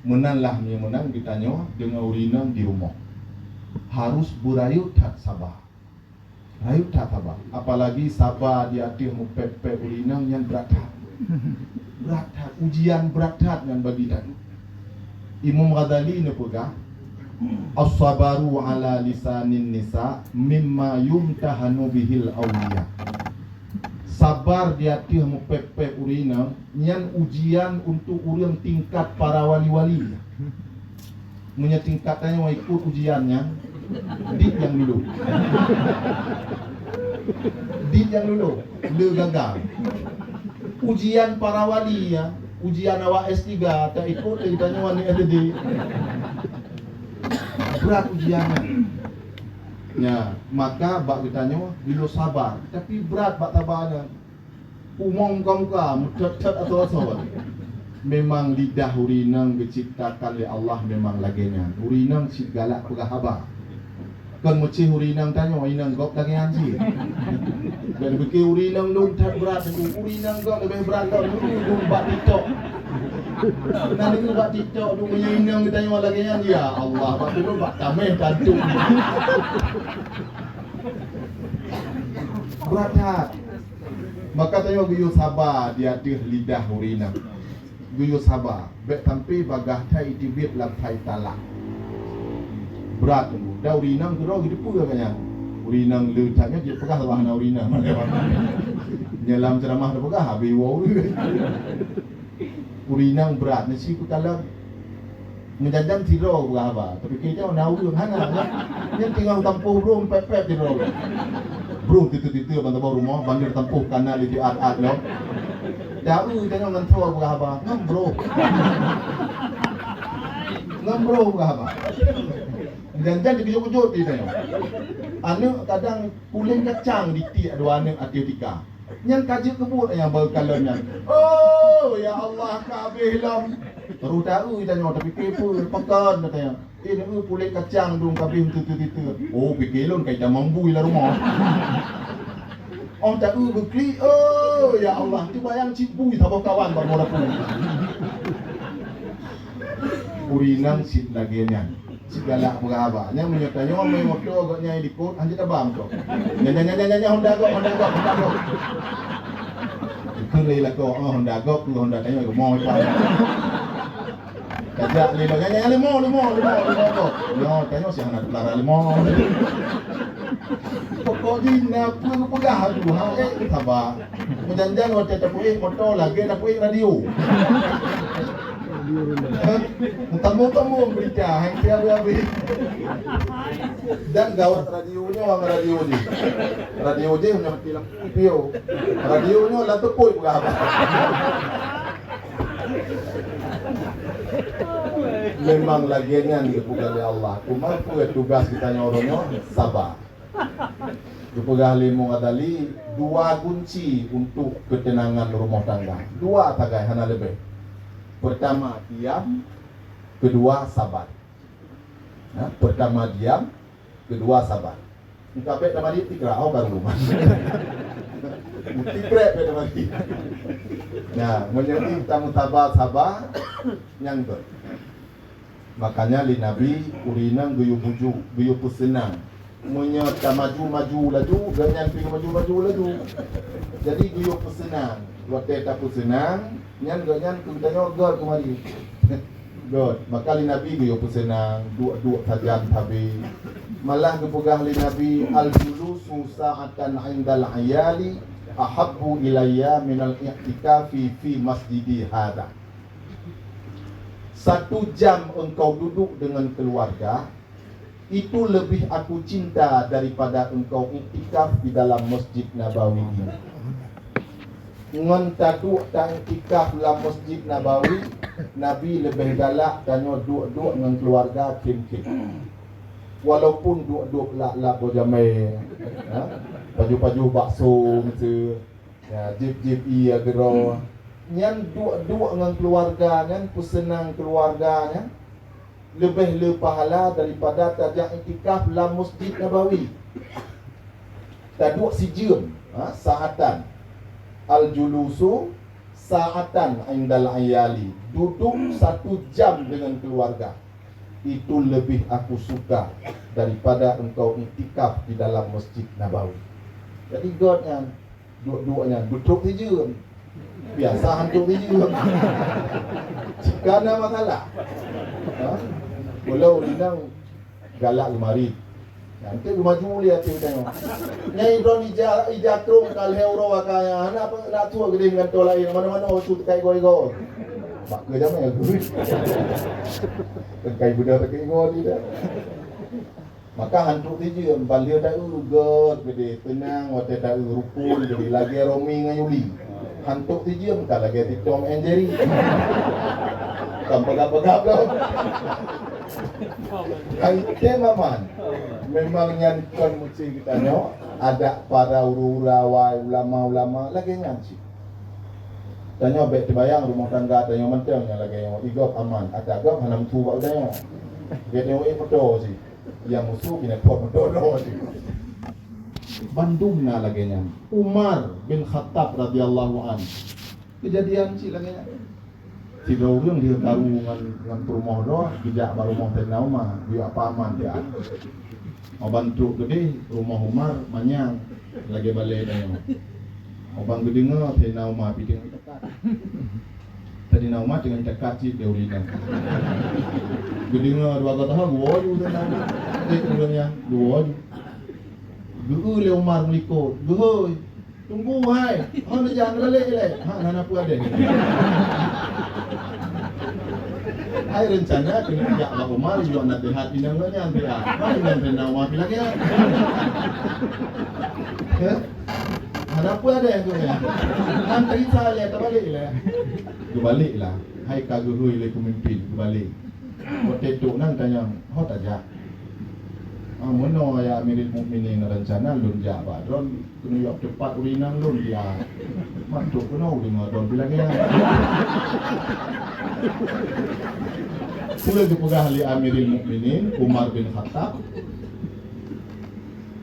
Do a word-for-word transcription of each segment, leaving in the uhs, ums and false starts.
Meunan lah meunyoe meunan geutanyoe deungon ureueng inong di rumoh. Harus beurayeuk that saba. Rayeuk that saba. Apalagi saba di ateueh meupék-pék ureueng inong nyan brat that. Brat that, ujian brat that nyan bagi tanyoe. Imam Ghazali neupeugah, "As-sabaru ala lisanin nisa mimma yumtahanu bihil auliya." Sabar di ateueh meupék-pék ureueng inong nyan ujian untuk ureueng tingkat para wali-wali. Meunyoe tingkat tanyoe ikot ujian nyan, dit nyang lulus. Dit nyang lulus, le gagal. Ujian para wali nyan, ujian awak S tiga, ta ikot lé geutanyoe aneuk S D. Brat ujian nyan. Nya, maka bak geutanyoe geuyue sabar, tapi brat bak saba nyan. Umong muka-muka, meuthot-thot asoe-asoe. Memang lidah ureueng inong geuciptakan lé Allah memang lagée nyan. Ureueng inong cit galak peugah haba. Kon meucéh ureueng inong tanyoe, inong gob lagée nyan cit. Dan pike ureueng inong lôn that brat, ureueng inong gob leubeh brat lom, ureueng bak TikTok. Nah, ureueng bak TikTok tu meunyoe inong geutanyoe lagée nyan, ya Allah, bak tu bak tameh tantu. Brat that. Maka tanyoe geuyue saba di ateueh lidah ureueng inong. Geuyue saba, bék sampai bagaih that iteubiet lam that talak. Brat teungku. Dan ureueng inong keudroe geuteupeue lagée nyan. Ureueng inong le that nyan jeuet peugah saba hana ureueng inong. Nyan lam ceuramah teupeugah habéh woe. Ureueng inong brat, nasi peukalon. Meujan-jan sidroe peugah haba, tapi keu nyoe na ureueng hana, kan? Nyan teungoh tampôh brôm pép-pép sidroe. Brôm teuteue-teuteue ban saboh rumoh, ban tampôh kana lé at-at lom. Taeu tanyoe ngon soe peugah haba, ngon brôm. Ngon brôm peugah haba. Meujan-jan dikeujot-keujot di tanyoe. Aneuk kadang puléng kacang ditiek dua aneuk ateueh tika. Nyan ka jeuet keu buet nyang beukalon nyan. "Oh, ya Allah, ka habéh lom." Terus taeu tanyoe, tapi peue pakon katanya. "Eh, neu puléng kacang dong ka habéh teuteue-teue." "Oh, pike lôn ka itamong bui lam rumoh." Oh, taeu beuklik. "Oh, ya Allah, cuba nyang cit bui saboh kawan bak muara pun." Ureueng inong cit lagée nyan. Cit galak peugah haba. Nyan meunyoe tanyoe mé moto gobnyan likot, hanjeuet tabam tu. Nyan, nyan, nyan, nyan, nyan, Honda gob, Honda gob, Honda gob. Ikheun lé lakoe, oh, Honda gob, tu Honda tanyoe geumong ipan. Tajak lé lom, nyan, nyan, leumo, leumo, leumo, leumo gob. Nyoe tanyoe si hana teulara leumo. Pokok jih na peue geupeugah tu, ha, eh, saba. Meujan-jan watée tapeuék moto lagée tapeuék radio. Meutamong-tamong beurita, hai kira habéh-habéh. Dan gawat radio nyoe ngon radio jih. Radio jih nyoe mati lampu pio. Radio nyoe lam teupôi peugah haba. Memang lagée nyan geupeugah lé Allah. Cuma peue tugas geutanyoe uroe nyoe? Saba. Geupeugah lé Imam Ghazali, dua kunci untuk keuteunangan rumoh tangga. Dua sagai, hana leubeh. Peurtama, diam. Keudua, sabar. Nah, peurtama diam, keudua sabar. Engka bék tamadi tikra, oh, baru rumah. Tikrek bék tamadi. Nah, meunyoe tameusabar-sabar, nyang beutôi. Makanya lé Nabi, ureueng inong geuyue bujuk, geuyue peuseunang. Meunyoe tamaju-maju laju, gobnyan pih maju-maju laju. Jadi geuyue peuseunang. Watée tapeuseunang, nyan gobnyan keu geutanyoe göt keumari. Göt. Maka lé Nabi geuyue peuseunang, duek-duek sajan sabe. Malah geupeugah lé Nabi, "Al-julusu sa'atan 'indal 'iyali ahabbu ilayya minal i'tikafi fi masjidi hadza." Satu jam engkau duduk dengan keluarga, itu lebih aku cinta daripada engkau iktikaf di dalam Masjid Nabawi ini. Ngon taduek ta-iktikaf lam Masjid Nabawi, Nabi leubeh galak tanyoe duek-duek ngon keuluwarga khém-khém. Walaupun duek-duek lap-lap boh jamé, ha, pajoh-pajoh bakso, miseue, ya, jieb-jieb ié keudroe, nyan duek-duek ngon keuluwarga nyan, peuseunang keuluwarga nyan, leubeh le pahala daripada tajak iktikaf lam Masjid Nabawi. Taduek sijeuem, ha, sa'atan. Al-julusu Sa'atan indal iyali, duduk satu jam dengan keluarga, itu lebih aku suka daripada engkau iktikaf di dalam Masjid Nabawi. Jadi, göt nyan, duek-duek nyan, beutrok sijeuem. Biasa hantok sijeuem. Cit ka na masalah. Ha? Walau inong galak geumari. Nyan teuk geumaju lé até tanyoe. Nyang droe ija, ija trong ka lhèe uroe ka nyan, hana apa nak tuek geudeh ngon toh laén, manoe-manoe su teukai igoe-igoe. Mak keu jamé aku. Teukai beudôh teukai igoe di dah. Maka hantok sijeuem, ban lheueh taeu göt geudeh, teunang watèe taeu rukon geudeh lagèe Romeo ngon Yuli. Hantok sijeuem ka lagèe si Tom and Jerry. Kan peugah-peugah lom. Hai teumaman. Memang nyan kon meusti geutanyoe, adak para ura-ura awai, ulama-ulama lagèe nyan cit. Tanyoe bèk teubayang rumoh tangga tanyoe mantong nyang lagèe nyoe, i gob aman, adak gob hana meusu bak geutanyoe. Geutanyoe ék peutoe cit. Nyang meusu keuneuk phon meudodo cit. Bandum na lagèe nyan. Umar bin Khattab radhiyallahu an. Keujadian cit lagèe nyan. Sidroe ureueng lheueh karu ngon, ngon peurumoh droe, geujak bak rumoh Saidina Umar, geuyue paman dia. Oban trok geudeh, rumoh Umar manyang lagèe balèe tanyoe. Oban geudeungö Saidina Umar pih teungoh takat. Saidina Umar teungoh takat cit di ureueng nyan. Geudeungö dua goe taha, geuwoe ju Saidina Umar. Eh, ureueng nyan, geuwoe ju. Geu-eu lé Umar meulikot, "Geuhôi, tunggu hai, hana jak neubalek ilèe." "Ha, hana peue adèe." Hai rencana keuneuk jak bak Umar, yue naseuhat inong geuh nyan, "Hai inong Saidina Umar pih lagèe nyan." Hah? "Hana peue adèe," geuh nyan. "Han tarisa ilèe, tabalek ilèe." Geubalek lah. Hai ka geuhôi lé peumimpin, geubalek. Watèe trok nan tanyong, "Ho tajak?" "Ah, meunoe ya Amirul Mukminin, rencana lôn jak bak droen keuneuk yôk teupat ureueng inong lôn dia. Mantuk keunoe ureueng inong droen pih lagèe nyan." Peue geupeugah lé Amirul Mukminin Umar bin Khattab,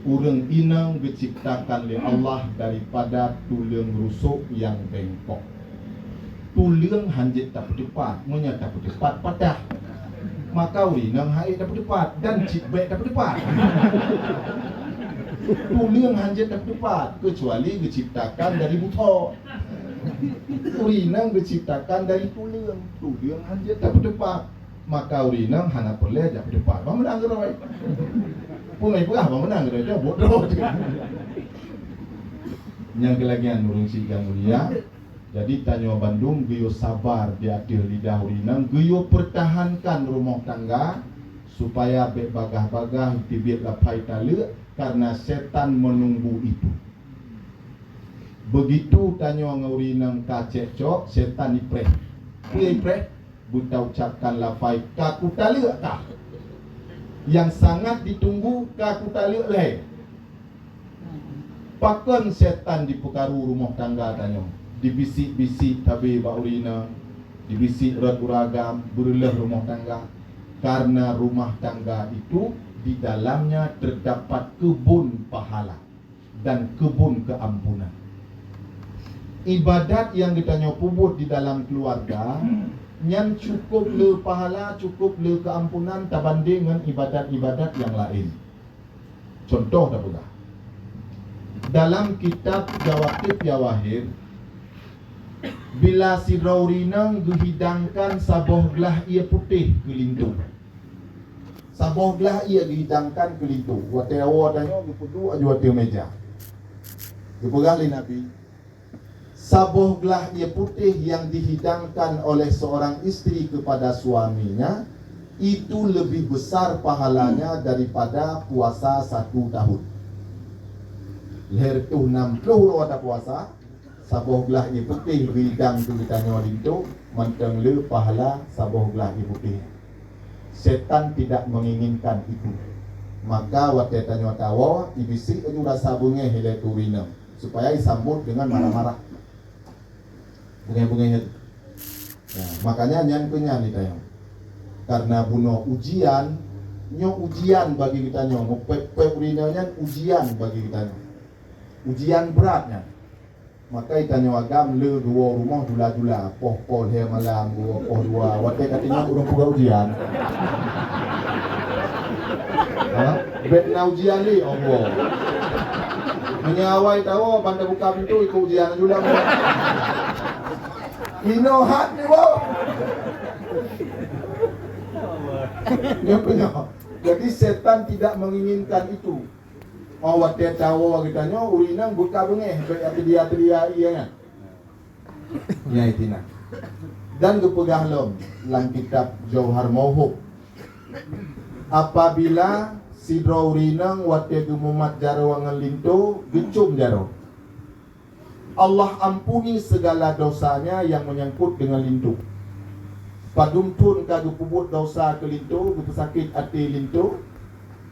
"Ureueng inong geuciptakan lé Allah daripada tuleueng rusok nyang bengkok. Tuleueng hanjeuet tapeuteupat, meunyoe tapeuteupat patah. Maka ureueng inong han ék tapeuteupat dan cit bèk tapeuteupat. Tuleueng hanjeuet tapeuteupat, keucuali geuciptakan dari butho. Ureueng inong geuciptakan dari tuleueng, tuleueng hanjeuet tapeuteupat. Maka ureueng inong hana peureulèe jak peuteupat." Ban meunang keudroe. Peue meupeugah ban meunang keudroe, jaweueb droe. Nyang keulagian ureueng syiek nyang mulia, jadi tanyoe bandum geuyue sabar di ateueh lidah ureueng inong, geuyue peurtahankan rumoh tangga, supaya bèk bagaih-bagaih teubiet laphai taleuek, kareuna setan menunggu itu. Begitu tanyoe ngon ureueng inong ka cekcok, setan ipreh. Peue ipreh? Beutaucapkan laphai, "Ka kutaleuek kah?" Nyang sangat ditunggu, "Ka kutaleuek lhèe?" Pakon setan dipeukaru rumoh tangga tanyoe, dibisik-bisik tabé bak ureueng inong, dibisik rot ureueng agam, beureulèh rumoh tangga? Kareuna rumah tangga itu di dalamnya terdapat kebun pahala dan kebun keampunan. Ibadat nyang geutanyoe peubuet di dalam keuluwarga nyan cukôp le pahala, cukôp le keampunan tabandeng ngon ibadat-ibadat nyang laén. Cuntoh tapeugah, dalam kitab Jawaqit Jawahir, bila sidroe ureueng inong geuhidangkan saboh glah ié putéh keu linto. Saboh glah ié geuhidangkan keu linto. Watèe awai tanyoe geupeuduek aju ateueh meuja. Geupeugah lé Nabi, "Saboh glah ié putéh yang dihidangkan oleh seorang istri kepada suaminya, itu lebih besar pahalanya daripada puasa satu tahun." Lhèe reutôh nam ploh uroe tapuasa, saboh glah ié putéh geuhidang keu geutanyoe linto, mantong le pahala saboh glah ié putéh. Setan tidak menginginkan itu. Maka watèe tanyoe tawoe, ibisik aju rasa beungèh ilèe keu ureueng inong, supaya isambot deungon marah-marah. Beungèh-beungèh. Ya, makanya nyan keuh nyan ni tanyoe. Karena bunoe ujian, nyoe ujian bagi geutanyoe. Meupèp-pèp ureueng inong nyan ujian bagi geutanyoe. Ujian brat nyan. Makai tanyoe agam le geuwoe rumoh jula-jula, poh poh lhèe malam geuwoe, poh dua. Watèe ka teungoh ureueng peugah ujian. Ha? Bèk na ujian lé, Allah. Meunyoe awai tawoe, ban tabuka pintoe, ikôt ujian jula. Inoe hat ni, boh. Nyoe peunyoe. Jadi, setan tidak menginginkan itu. Oh, watèe tawoe geutanyoe, ureueng inong buka beungèh, bèk teudia-teudia ié nyan. Nyan itina. Dan geupeugah lom lam kitab Jauhar Mauhub, apabila sidroe ureueng inong watèe geumumat jaroe ngon linto, geucôm jaroe, Allah ampuni segala dosanya yang menyangkut dengan linto. Padum thôn ka geupeubuet dosa keu linto, geupeusakét até linto,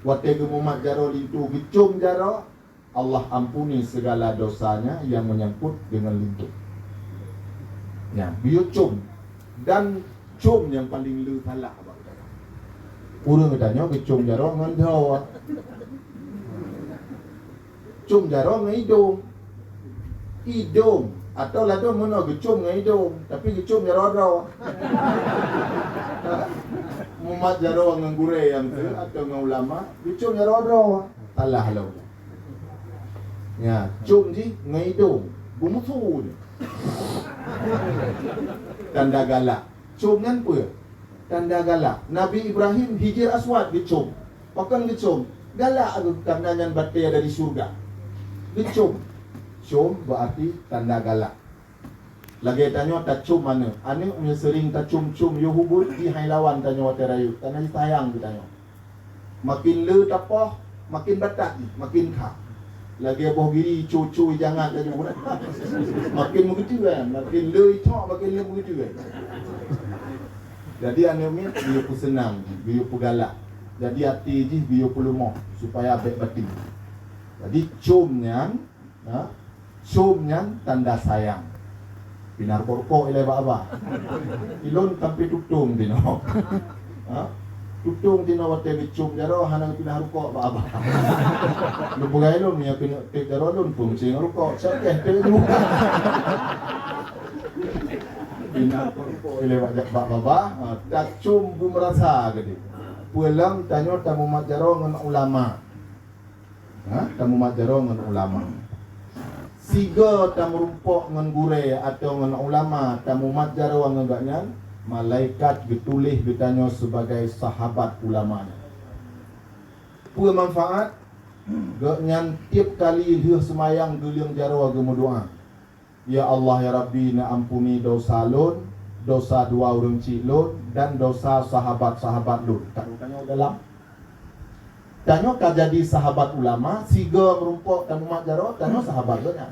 watèe geumumat jaroe linto, geucôm jaroe, Allah ampuni segala dosanya yang menyangkut dengan linto. Nyan, biyeu côm. Dan côm nyang paleng le salah bak geutanyoe. Ureueng geutanyoe geucôm jaroe ngon dhoe. Côm jaroe ngon idông. Idông atau ladôm meunoe geucôm ngon idông, tapi geucôm jaroe droe. Mumat jaroe ngon gurèe nyang teu atau ngon ulama, geucôm jaroe droe. Salah lom. Nya, côm jih ngon idông, beumusu je. Tanda galak. Côm nyan peue? Tanda galak. Nabi Ibrahim Hijir Aswad geucôm. Pakon geucôm? Galak geuh, karena nyan batèe dari syurga. Geucôm. Côm berarti tanda galak. Lagèe tanyoe tacôm aneuk. Aneuk meunyoe seuring tacôm-côm yoh ubit, jih hai lawan tanyoe watèe rayeuk, karena jih sayang keu tanyoe. Makin le tapoh, makin batat jih, makin kha. Lagèe boh giri, co-co jangat laju. Makin meukeujeuet, makin le icok, makin le meukeujeuet. Jadi aneuk miet biyeu peuseunang, biyeu peugalak. Jadi até jih biyeu peuleumoh supaya bèk batèe. Jadi côm nyan Ha? Côm nyan tanda sayang. Pina rukok-rukok ilèe bak babah. Ilôn sampoe tutong tinoe. Ha? Tutong tinoe watèe geucôm jaroe hana geupinah rukok bak babah. Lôn peugah ilôn, meunyoe keuneuk teuek jaroe lôn peuncing rukok. Cok kèe teuek rukok. Pina rukok ilèe bak, bak babah. Ha, tacôm beumeurasa geude. Peue lom tanyoe tamumat jaroe ngon ulama. Ha, tamumat jaroe ngon ulama. Sigoe tameurumpok ngon gurèe atau ngon ulama, tamumat jaroe ngon gobnyan, malaikat geutuléh geutanyoe sibagai sahabat ulama nyan. Peue manfaat? Gobnyan tiep kali lheueh seumayang geuleueng jaroe geumeudoa. Ya Allah, ya Rabbi, neuampuni dosa lôn, dosa dua ureueng chik lôn, dan dosa sahabat-sahabat lôn. Ka tanyoe dalam. Tanyoe ka jadi sahabat ulama, sigoe meurumpok tamumat jaroe, tanyoe sahabat gobnyan.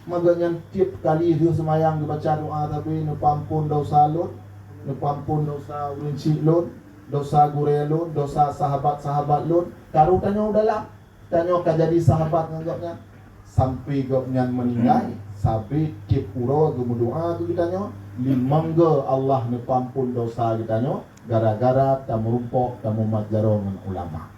Meugobnyan tiep kali lheueh seumayang geubaca doa sabe, neupeuampon dosa lôn, neupeuampon dosa ureueng chik lôn, dosa gurèe lôn, dosa sahabat-sahabat lôn, ka roh tanyoe dalam. Tanyoe ka jadi sahabat ngon gobnyan. Sampoe gobnyan meuninggai, sabe tiep uroe geumeudoa keu geutanyoe, limong goe Allah neupeuampon dosa geutanyoe, gara-gara tameurumpok tamumat jaroe ngon ulama.